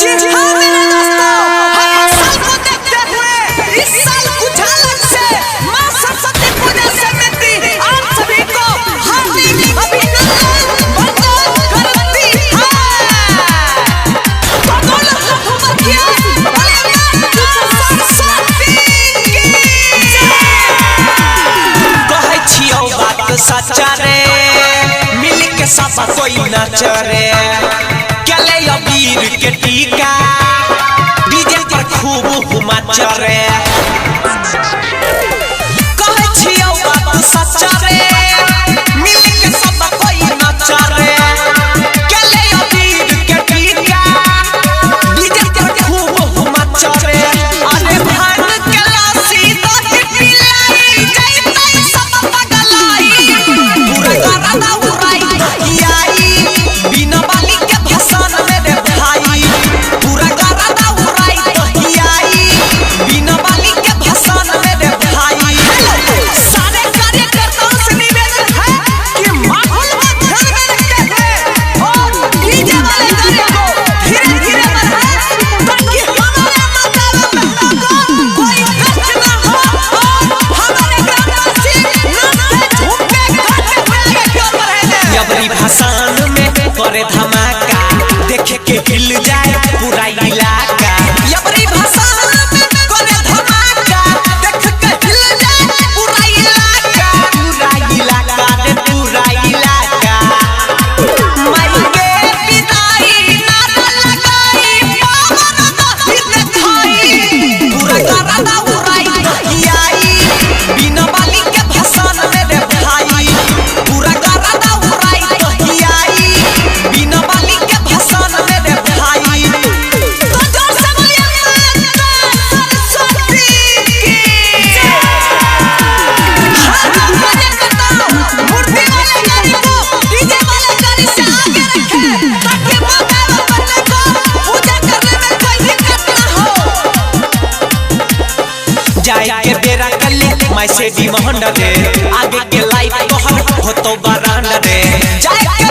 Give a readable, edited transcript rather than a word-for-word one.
जी हाँ मेरे दोस्तों, हर साल को देखते हुए इस साल कुछ अलग से माँ सरस्वती पूजा समिति आप सभी को हार्दिक अभिनंदन वंदन करती है। भगवान लखुमकिया बोले माँ सरस्वती की जय। कहै छियौ बात सच्चा रे, मिल के सब कोई नाच रे। केले अबीर के टीका डीजे पर खूब हुमा रे। कहै छियौ बात सच्चा रे, मिल के सब कोई नाच रे। केले अबीर के टीका डीजे पर खूब हुमा रे। अरे भांग के लस्सी दही पिलाई जैतै सब पगलाई। पूरा घराना उड़ाई दहियाई बिना बाली के भसान में रे भाई। पूरा घराना उड़ाई दहियाई बिना बाली के भसान में रे भाई। सारे कार्यकर्ताओं से निवेदन है कि माहौल को ध्यान में रखते हुए और डीजे वाले गाने को धीरे धीरे बढ़ाएं ताकि हमारे माता बहनों को कोई कष्ट न हो और हमारे ग्रामवासी नाचते झूमते गाते हुए आगे की ओर बढ़ेंगे। जबरी भसान में करे धमाका, देखे के हिल जाए पूरा इलाका। यबरी भाषा में करे धमाका, देख के हिल जाए पूरा इलाका। पूरा इलाका रे पूरा इलाका। माई के विदाई नारा लगाई, पावन दही देखाई। पूरा घराना उड़ाई दहियाई बिना बाली के भसान में रे भाई। पूरा घराना उड़ाई दहियाई बिना बाली के भसान में रे भाई। तो जोर से बोलिए माता सरस्वती की जय। हर मजे करता मूर्ति वाले गाड़ी को डीजे वाले गाड़ी से आगे रखें ताकि माता और बच्चे को पूजा करने में कोई दिक्कत ना हो। जाए के बेरा कले मैं से डिमांड रे, आगे के लाइफ तोहर होतो बरांड रे। जाए के